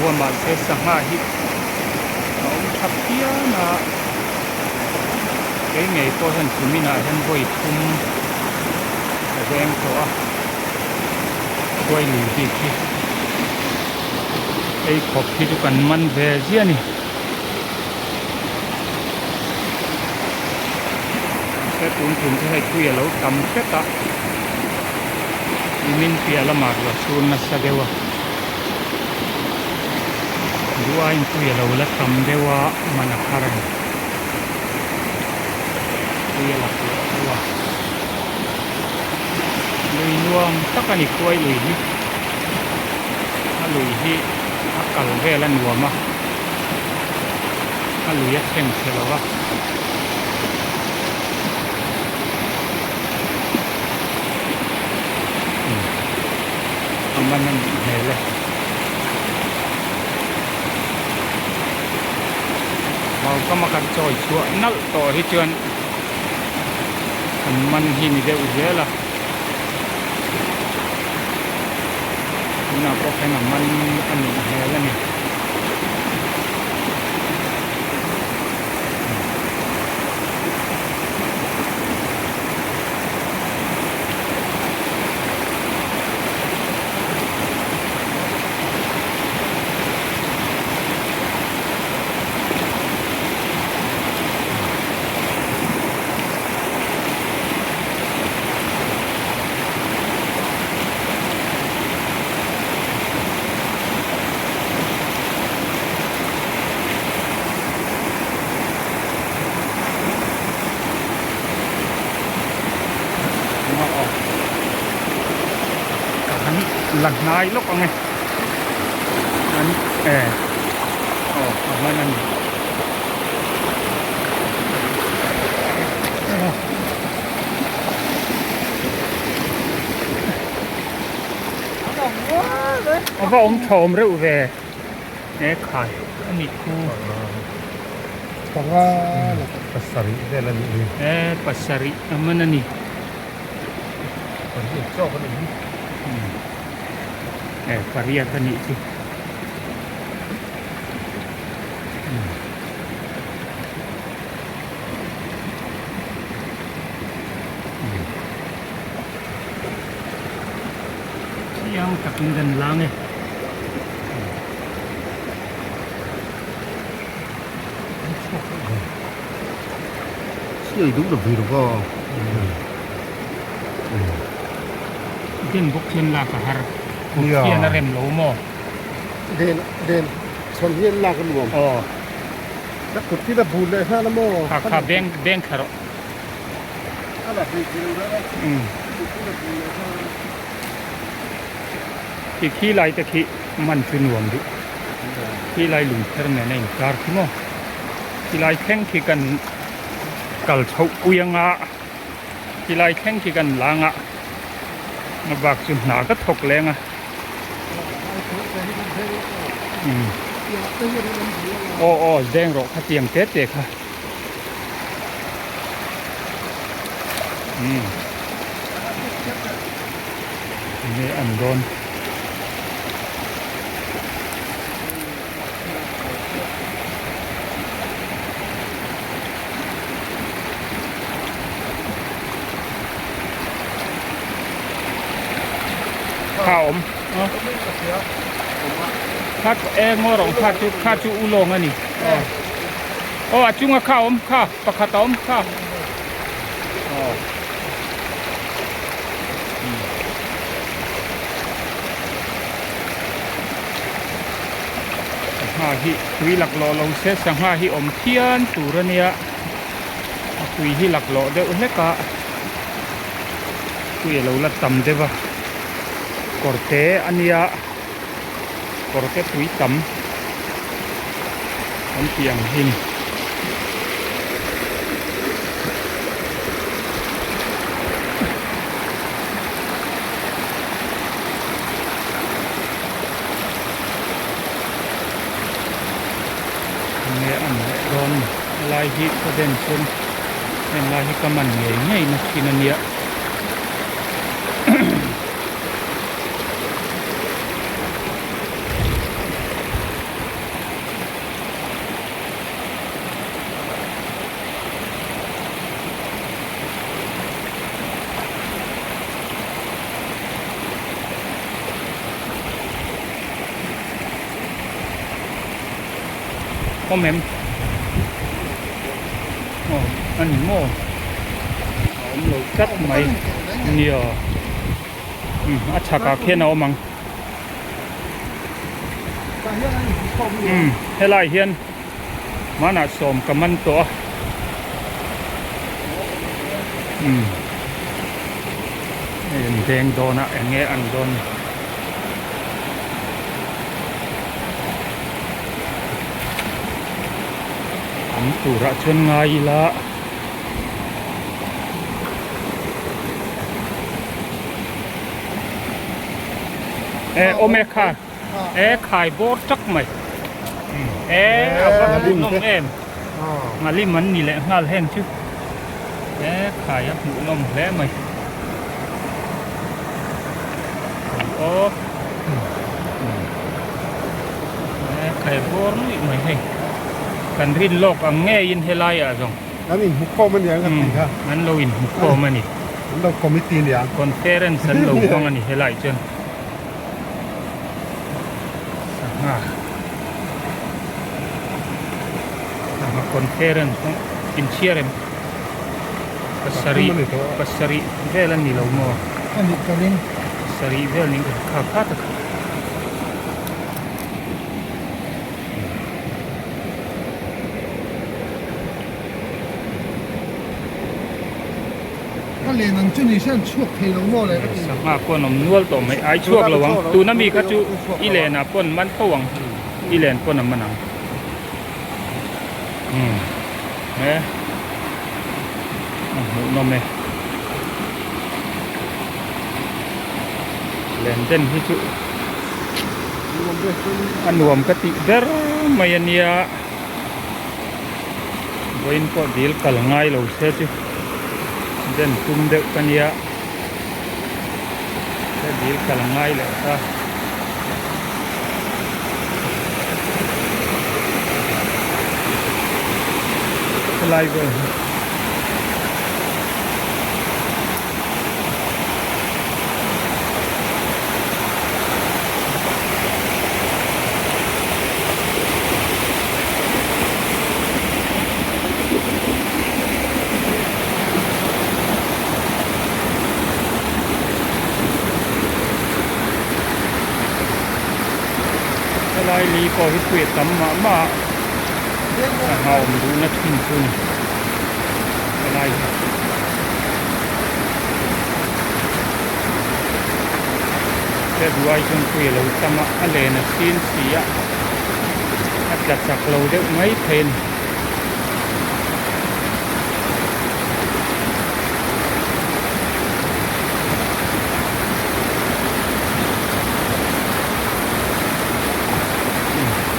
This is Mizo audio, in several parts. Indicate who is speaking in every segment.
Speaker 1: lo a mahse sangha hi a awm tha phian a kei ngei pawh hian kuminah hian vawi thum ka veng tawh a khuai lui bik hi ei khawp hi chu kan man ve ziah a ni. Mahse tun tum chu hei tui a lo tam hret a nimin piah lamah ruah chhun nasa deuh a duaiin tui a lo la tam deuh a man a har a ni tui a laklawh deuh a lui nuam tak a ni khuai lui hi a lui hi a kal vel a nuam a. A lui a thleng chhe lo va. A man a nih hmel e. Vaukama kan chawi chhuah nalh tawh hi chuan an man hi ni deuh zel a. Tunah pawh khian a man a nih hmel a ni. La hnai lawk ang e an e aw a hman a ni. A va awm tha awm reuh ve e khai a nih khu
Speaker 2: panga pasarih vel a nih hi
Speaker 1: e pasarih a man a ni
Speaker 2: pariat chawk a nih hi
Speaker 1: e pariat a nih chu. Chiang takin kan lang e.
Speaker 2: Siai duh lo ve lo va.
Speaker 1: Den bawk hian lak a har. Kut hian a rem lo maw?
Speaker 2: Den den chhawn hian lak a nuam.
Speaker 1: Aw.
Speaker 2: Ka kut hi la bul leh nghal a maw?
Speaker 1: Kha kha beng beng thla rawh.
Speaker 2: A la hlei thei lo reng a. Kut hi la bul leh nghal a.
Speaker 1: Khi khi lai te khi man chu nuam duh. Khi lai lungpher nen a inkar khi maw? Khi lai thleng khi kan kal chhoh pui anga khi lai thleng khi kan lang a a bak chu hna ka thawk leng a. Aw aw zeng rawh kha tiang te te kha umm enge an dawn Kha awm kha e ngaw rawng kha chu kha chu u lawng a ni aw a chunga kha awm kha pakhat a awm kha aw sangha hi tui laklawh lo se sangha hi awm phian tur a nia a tui hi laklawh deuh hlek a. Tui a lo la tam deuh a kawr te a nia kawr te tui tam kan tih ang hi a ni. Enge a an leh dawn ni helai hi ka den chuan. Heng lai hi ka man ngei ngei na thin a nia. Awm em? Aw a ni maw? A awm lo tlat mai. Nia. Umm a chhakah khian a awm ang. Umm helai hian hmanah sawm ka man tawh a. Umm hei an veng dawn a eng nge an dawn ni. An turah chuan ngai ila. E awm e kha e khai bawr tak mai e a va hmuhnawm em ngalim an ni leh nghal heng chu e khai a hmuhnawm hle mai aw e khai bawr nuih mai hei kan rin lawk ang ngeiin helai ah zawng.
Speaker 2: An inhmu khawm a niang ka ti kha.
Speaker 1: An lo inhmu khawm a ni.
Speaker 2: An lo committee niang.
Speaker 1: Conference an lo hmang a ni helai chuan. Sangha. Sangha conference hmang inchhiar em? Pasarih pasarih vel a ni lo maw?
Speaker 2: A nih ka ring.
Speaker 1: Pasarih vel ning ka kha kha tak.
Speaker 2: Ka len ang chu ni se an chhuak thei lo maw le ka ti.
Speaker 1: Sangha pawh an awm nual tawh mai. Ai chhuak lo ang. Tuna mi kha chu i len ah pawn man tho ang. I len pawn a man ang. Umm he a hmuhnawm e. Len den hi chu a nuam ka tih ber mai a nia vawiin pawh dil kal ngai lo se chu den tum deuh ka nia he dil kal ngai leh ta. Helai vel hi. Helai li pawh hi tui a tam mah mah a, sangha awm duhna thin chu a ni helai hi. February chuan tui a lo tam a, a len a sin si a, a tla chak lo deuh mai thei a ni.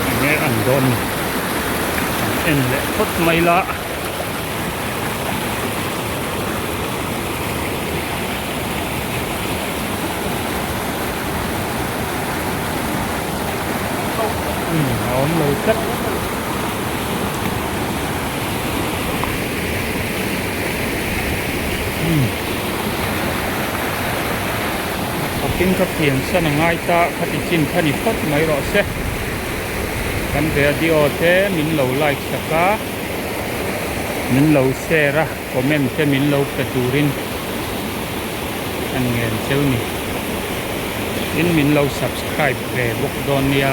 Speaker 1: Enge an dawn ni? An en leh phawt mai la. A awm lo tlat. Thawkin ka pian san a ngai ta khati chin kha ni phawt mai rawh se. Kan vedio te min lo like sak a. Min lo share a, comment te min lo pe turin an ngen cheu ni. Tin min lo subscribe ve bawk dawn nia.